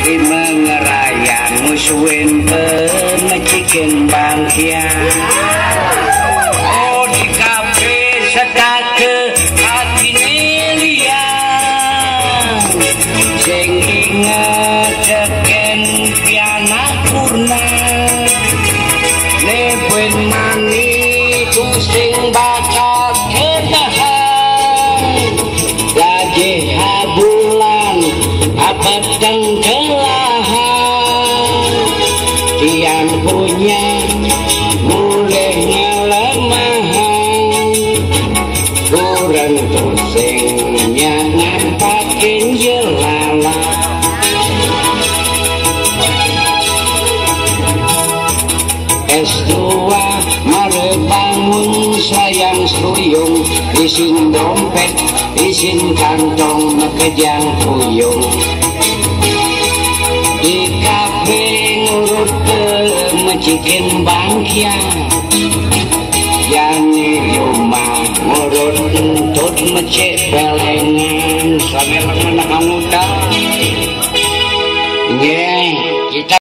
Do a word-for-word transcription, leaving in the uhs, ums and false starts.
Di mengerayang musuhin pemecikin bangkiang. Oh, di kafe setake hati neliang. Sing inget ceken pianak purna. Nebuen mani tu sing bakal kenahan. Gajih abulan, apeteng kelahan. Tiang punya mulih ngelemahan. Kurang tusing nyak ngampakin jelala. Es dua mare bangun sayang suyung, isin dompet, isin kantong, makejang puyung. Di kafe ngurut mecikin bangkiang. Jani rumah ngurut entut mecik pelengan. Sambil menang muda.